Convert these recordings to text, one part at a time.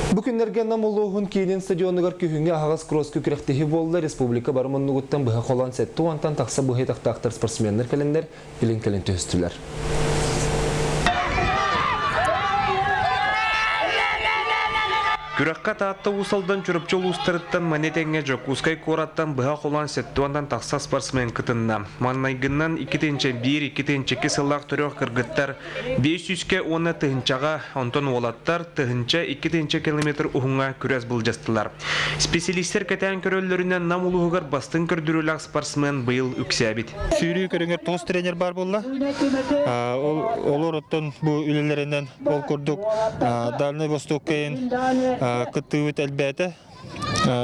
Бу күннэргэ Нам улууһун киинин стадионугар күһүҥҥү аһаҕас кросска күрэхтэһии буолла. Республика бары муннугуттан быһа холоон 70-тан тахса быһый-тахтаахтар спортсменнар кэлэннэр илин-кэлин түһүстүлэр. Күрэххэ Таатта Уус Алдан Чурапчы улуустарыттан маны тэҥэ Дьокуускай куораттан быһа холоон 70-тан тахса спортсмен кытынна. Маҥнайгынан 2-1, 2-2 сыллаах төрүөх кыргыттар 500-кэ уонна тыһынчаҕа, онтон уолаттар тыһынча 2 километр уһуҥҥа күрэс былдьастылар. Специалистэр кэтээн көрөллөрүнэн Нам улууһугар бастыҥ көрдөрүүлээх спортсмен быйыл үксээбит. Сүүрүү көрүҥэр тоҕус тренер баар буолла. Олор оттон бу үлэлэринэн ол курдук Дальнай Востокка кыттыыбыт элбээтэ.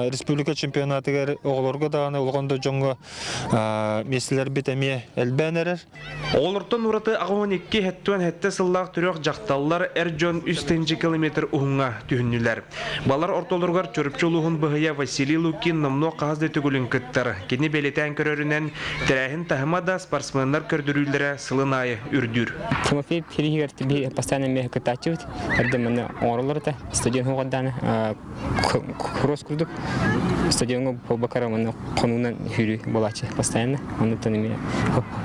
Республика чемпионатыгар оҕолорго даҕаны улахан да дьоҥҥо миэстэлэрбит эмиэ элбээн эрэр. Оҕолортон ураты 82 хэттүөн хэттэ сыллаах төрүөх дьахталлар эр дьон үс тыһыынча километр уһуҥҥа түһүннүлэр. Балар ортолоругар Чурапчы улууһун быһыйа Василий Лукин номнуо хаһыс да төгүлүн кыттар. Кини бэлиэтээн көрөрүнэн, тэрээһин таһыма да спортсменнар көрдөрүүлэрэ сылын аайы үрдүүр. Тимофей Периһигэр биһи постоянно эмиэ кыттааччыбыт. Эрдэ манна оҥороллор этэ. Стадион хугардааны кросс курдук стадиоҥҥа буолбакка манна хонуунан сүүрүү буолааччы постоянно. Оннуттан эмиэ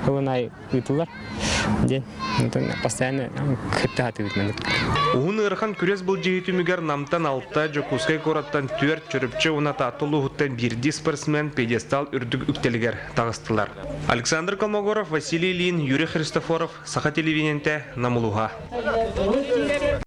сылын аайы ыытыллар диэн. Онтон постоянно кытта сатыыбыт маннык. Уһун ыарахан күрэс былдьаһыы түмүгэр Намтан алта, Дьокуускай куораттан түөрт, Чурапчы уонна Таатта улууһуттан биирдии спортсмен пьедестал үрдүк үктэлигэр таҕыстылар. Александр Колмогоров, Василий Ильин, Юрий Христофоров, Саха телевидениетэ, Нам улууһа.